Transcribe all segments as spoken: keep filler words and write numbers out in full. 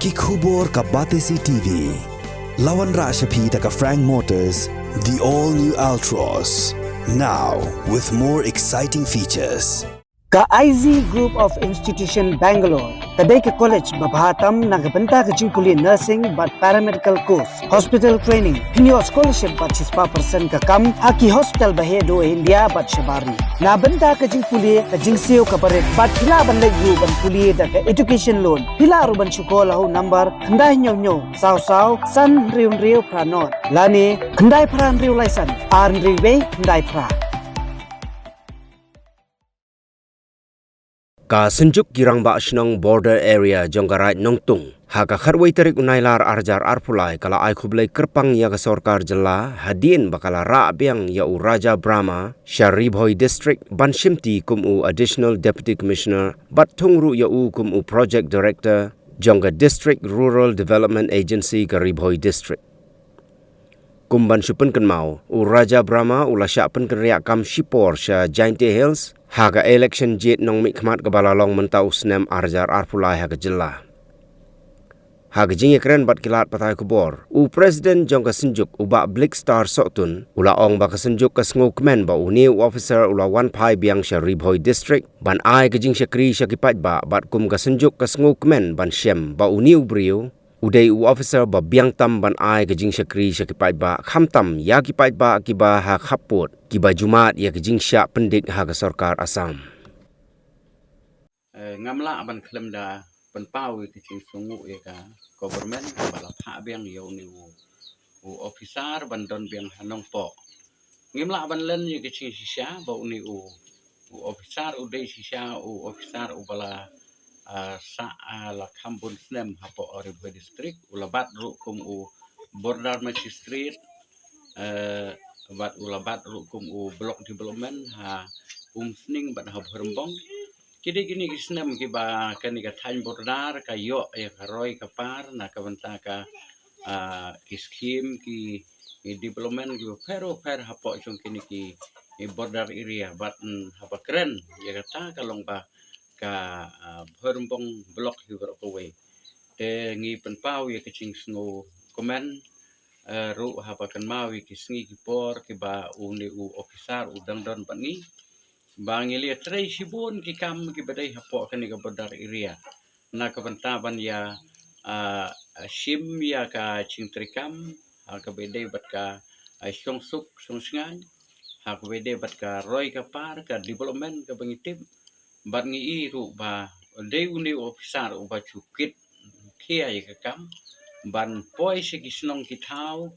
Ki khubor ka Batesi T V. La wanrah sha phi da ka Frank Motors, the all new Altroz. Now with more exciting features. Ka I Z Group of Institution Bangalore ka dei ka college ba bha tam na ka bynta ka jingpule nursing bad paramedical course, hospital training, pynïoh scholarship bad shispah percent ka kam ha ki hospital ba heh duh India bad shabar ri. Na bynta ka jingpule, ka jingsiew ka barit bad phi lah ban leit ruh ban pule da ka education loan. Phi lah ruh ban shu call ha u number khyndai hynñiew hynñiew saw saw san hynriew hynriew phra nod lane khyndai phra hynriew lai san ar hynriew wei khyndai phra. Ka Synjuk ki Rangbah Shnong Border Area jong ka Raid Nongtung, ha ka khatwei tarik u Nailar arhajar arphew lai, ka la ai khublei kyrpang ïa ka sorkar jylla hadien ba ka la rah biang ïa u Raja Brahma sha Ri Bhoi District ban shimti kum u Additional Deputy Commissioner bad thung ruh ïa u kum u Project Director jong ka District Rural Development Agency ka Ri Bhoi District. Kum ban shu pynkynmaw, u Raja Brahma u la shah pynkynriah kam shipor sha Jaintia Hills ha ka election jied nongmihkhmat kaba la long mynta u snem arhajar arphew lai ha ka jylla. Ha ka jingïakren bad ki lad pathai khubor, u President jong ka Synjuk, u Bah Blickstar Sohtun, u la ong ba ka Synjuk ka sngewkmen ba une u officer u la wan phai biang sha Ri Bhoi District ban ai ka jingshakri sha ki paidbah, bad kum ka Synjuk ka sngewkmen ban shem ba une u briew u dei u officer ba biang tam ban ai ka jingshakri sha ki paidbah, khamtam ïa ki paidbah kiba ha khappud, kiba ju mad ïa ka jingshah pyndik ha ka sorkar Assam. Eh, ngam lah ban khlem da pynpaw ïa ka jingsngewnguh ïa ka government ba la phah biang ïa une u, u officer ban don biang ha Nongpoh. Ngim lah ban len ïa ka jingshisha ba une u, u officer u dei shisha u officer uba la, ah, sah, ah, la kham bun snem hapoh Ri Bhoi District, u la bat ruh kum u border magistrate, eh, bad u la bat ruh kum u block development ha Umsning bad ha Bhoirymbong. Ki dei kine ki snem kiba kane ka thaiñ border ka ïoh ïa ka roi ka par na ka bynta ka, ah, ki skim, ki, ki development kiba pher ba pher hapoh jong kine ki, ki border area, bad, mm, haba kren ïa kata ka long ba ka, ah, Bhoirymbong block hi baroh kawei. Te ngi pynpaw ïa ka jingsngewkmen, eh, ruh haba kynmaw ïa ki sngi ki por kiba une u officer u dang don bad ngi, ba ngi la trei shibun ki kam kiba dei hapoh kane ka border area na ka bynta ban ïa, ah, shim ïa ka jingtrei kam ha kaba ïadei bad ka, ah, shongsuk shongshngaiñ, ha kaba ïadei bad ka roi ka par, ka development kaba ngi tip. Bad ngi i ruh ba dei une u officer uba ju kit khia ïa ka kam ban poi sha ki shnong ki thaw,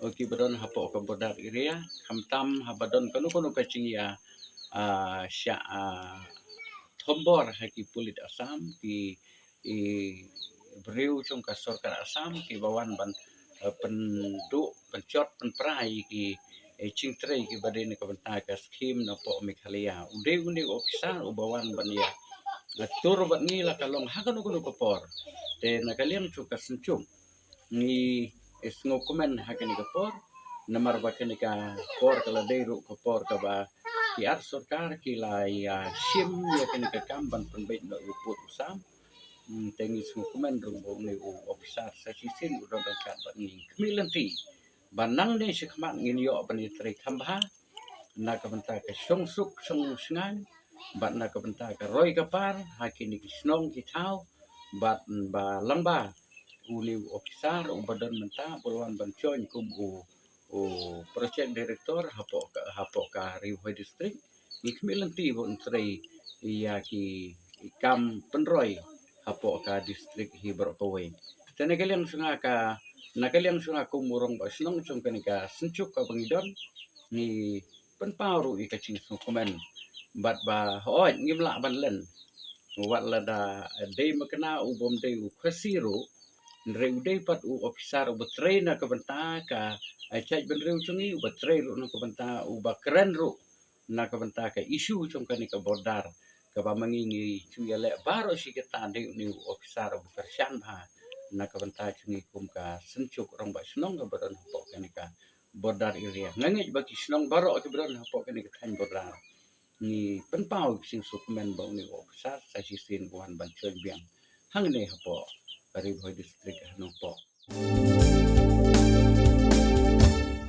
eh, kiba don hapoh ka border area, khamtam haba don kano kano ka jingïa, ah, shah, ah, thombor ha ki pulit Assam, ki, i briew jong ka sorkar Assam kiba wan ban, eh, pynduh pynjot pynpra ïa ki, eh, jingtrei kiba dei na ka bynta ka skim napoh Meghalaya. U dei une u officer uba wan ban ïa, eh, tur bad ngi la ka long ha kano kano ka por. Te na ka liang jong ka Synjuk ngi, eh, sngewkmen ha kane ka por, namar ba kane ka por ka la dei ruh ka por kaba ki ar sorkar ki la ïa shim ïa kane ka kam ban pynbeit noh ïa u pud u sam. Hmm, te ngi sngewkmen ruh ba une u officer sa shisien u don ryngkat bad ngi. Khmih lynti ba nangne shakhmat ngin ïoh ban ïatrei kham bha na ka bynta ka shongsuk shongshngaiñ bad na ka bynta ka roi ka par ha kine ki shnong ki thaw, bad ba lyngba une u officer uba don mynta ba la wan ban join kum u, u project director hapoh ka, hapoh ka Ri Bhoi District. Ngi khmih lynti ba un trei ïa ki kam pynroi hapoh ka district hi baroh kawei. Te na ka liang jong nga ka, na ka liang jong nga kum u rangbah shnong jong kane ka Synjuk kaba ngi don, ngi pynpaw ruh ïa ka jingsngewkmen bad ba hooid ngim lah ban len. Wat lada dei makna u bym dei u Khasi ruh, hynrei u dei pat u officer uba trei na ka bynta ka, eh, jaitbynriew jong ngi, uba trei ruh na ka bynta, uba kren ruh na ka bynta ka issue jong kane ka border, kaba ma ngi ngi ju ïaleh baroh shi katta, dei une u officer uba kyrshan bha na ka bynta jong ngi kum ka Synjuk rangbah shnong kaba don hapoh kane ka border area. Nga ngeit ba ki shnong baroh kiba don hapoh kane ka thaiñ border ngi pynpaw ïa ka jingsngewkmen ba une u officer sa shisien u wan ban join biang hangne hapoh Ri Bhoi District ha Nongpoh.